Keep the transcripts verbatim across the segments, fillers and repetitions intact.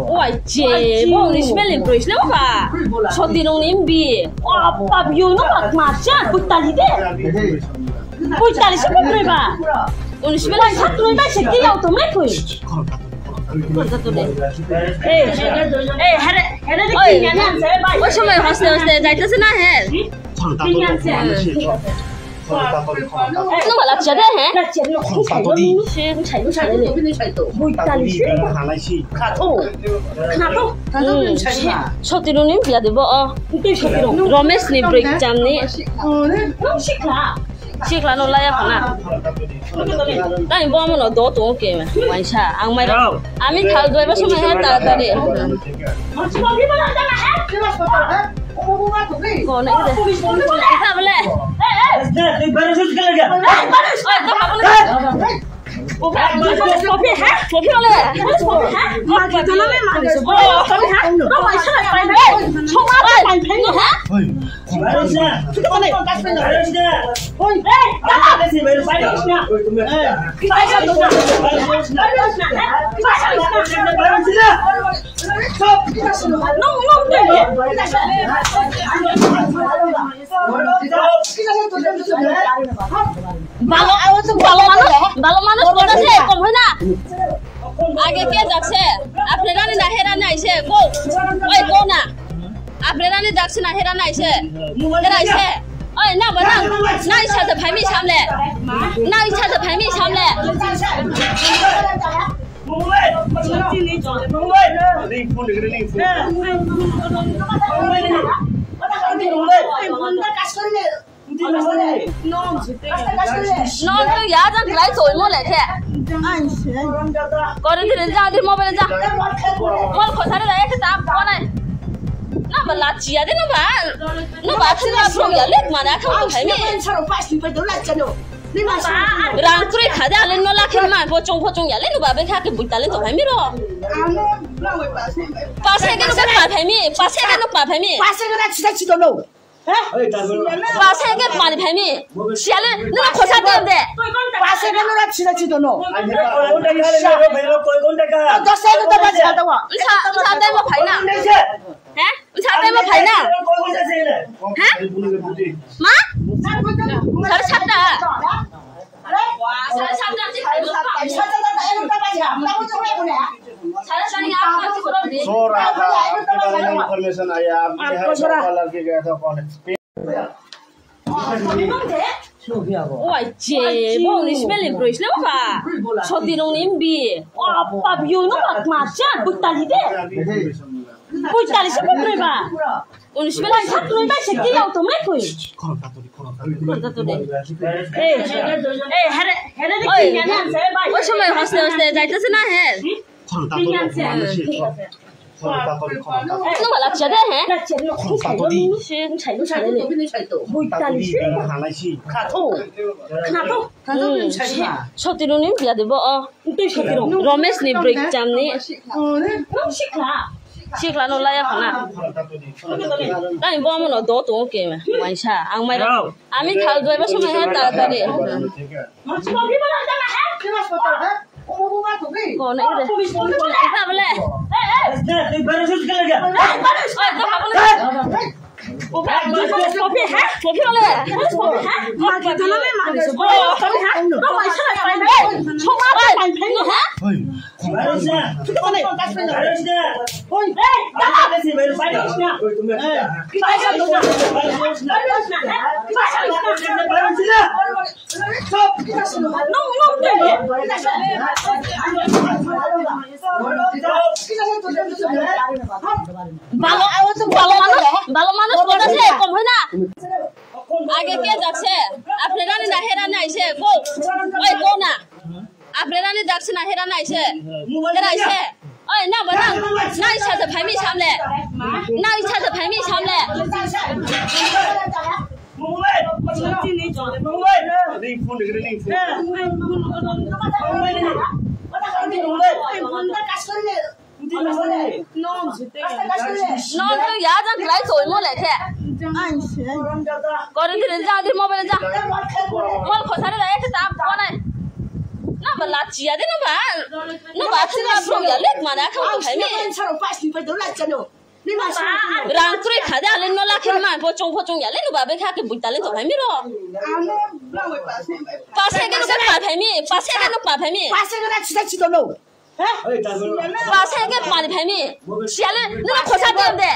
Oi, che, bo ni smell ni broi sle ba. Soti nong ni bi. O, pap yo no ba ma cha, putali de. Putali se broi ba. Uni smell ni sa broi ba se ki yau to me koi. Hey, hey, hare, hare de. Oi, ki nyan se ba. O somoi hoste hoste jaitase na he. Nung bala chia de he? Soti nung ni biya de bo o. Romesh ni broi chamni. Sikla no laya khana. Tani bo mono do to ke waisa ang mai. Ami thal doi ba somoi ha ta ta de. Kone ide. Ika bole. Oi, to ha bole. Kopi ha? Kopi bole. Kopi ha? Ma ke tana me ma ke. Oh, kopi ha? No, ma sa pai pai. Choma pai pai no ha? Balo, balo mano, balo mano, balo se, kom hoi na. Age ke jak se, apre rani na hera nai se, go. Oi, go na. Apre rani jak se na hera nai se. Hera se. Oi, na ba na. Na isa de phai mi samle. Na isa de phai mi samle. No, no, ya jang lai toi mo le the. Kore dire ja, dir mobile ja. Mol khosare da ek ta konai. Na ba la chia de no ba. No ba thil la pro ya le ma da kham ko hai me. Rang kri kha de ale no la khe ma bo chong pho chong ya le no ba be kha ke bui ta le to hai me ro. Pasai ke no pa phai me, pasai ke no pa phai me. Pasai ke na chita chita no. Pasai ke pani phai mi. Siale, nung khosa tem de. Pasai ke nung chida chido no. Dos se nung tama jada wa. Nsa, nsa tem mo phai na. He? Nsa tem mo phai na. He? Ma? Sare satta. Sora, information aya, aap ke hai, lal ke gaya tha, kaun hai? Oi, che, bo ni smell ni broi sle ba. Soti nong ni bi. O, pap yo no ba, ma cha, putali de. Putali se broi ba. Uni smell ni sa broi ba se ki yau to me koi. Hey, hey, hare, hare de ki nyan se ba. O somoi hoste hoste jaitase na he. Nung bala chia de he? Soti nung ni biya de bo o. Romesh ni broi chamni. Sikla no laya khana. Tani bo mono do to ke waisa ang mai. Ami thal doi ba somoi ha ta ta de. Kone ire. Ika bole. Oi, to ha bole. Kopi ha? Kopi bole. Kopi ha? Ma ke tana me ma ke. Kopi ha? No, ma sa pai pai. Choma pai pai ha? Oi. Oi. Balo, balo mano, balo mano, kota se, kom hoi na. Age ke jak se, apre rani na hera nai se, go. Oi, go na. Apre rani jak se na hera nai se. Hera se. Oi, na ba na. Na isa de phai mi samle. Na isa de phai mi samle. No, no, ya jang khlai toi mo le the. Kore dire ja, dir mobile ja. Mol khosare da ek ta konai. Na ba Lachiya de no ba. No ba, thil ba bro ya le, mana kha ko phaimi. Ang sini saro pas ni pa do lachiya no. Ni ma sini. Rang kri kha de ale no lakhi ma, bo chong pho chong ya le, no ba be kha ke bui talen to phaimi ro. Ang no ba wai pas ni. Pas he ke no pa phaimi, pas he ke no pa phaimi. Pas he ke na chita chita no. Pas he ke pa phaimi. Siale, no khosa de de.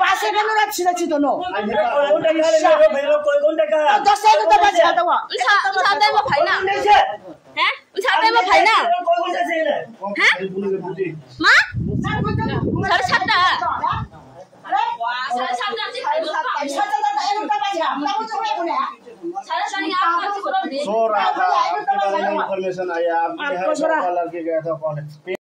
Pas he ke no na chita chita no. Dos he ke to ba chita wa. Sa, sa de mo phaina. He? Sa de mo phaina. He? Ma? Sare satta. Sare satta. Sora, information aya, aap ke baare mein information aya, aap ke hai, lal ke gaya tha, kaun hai?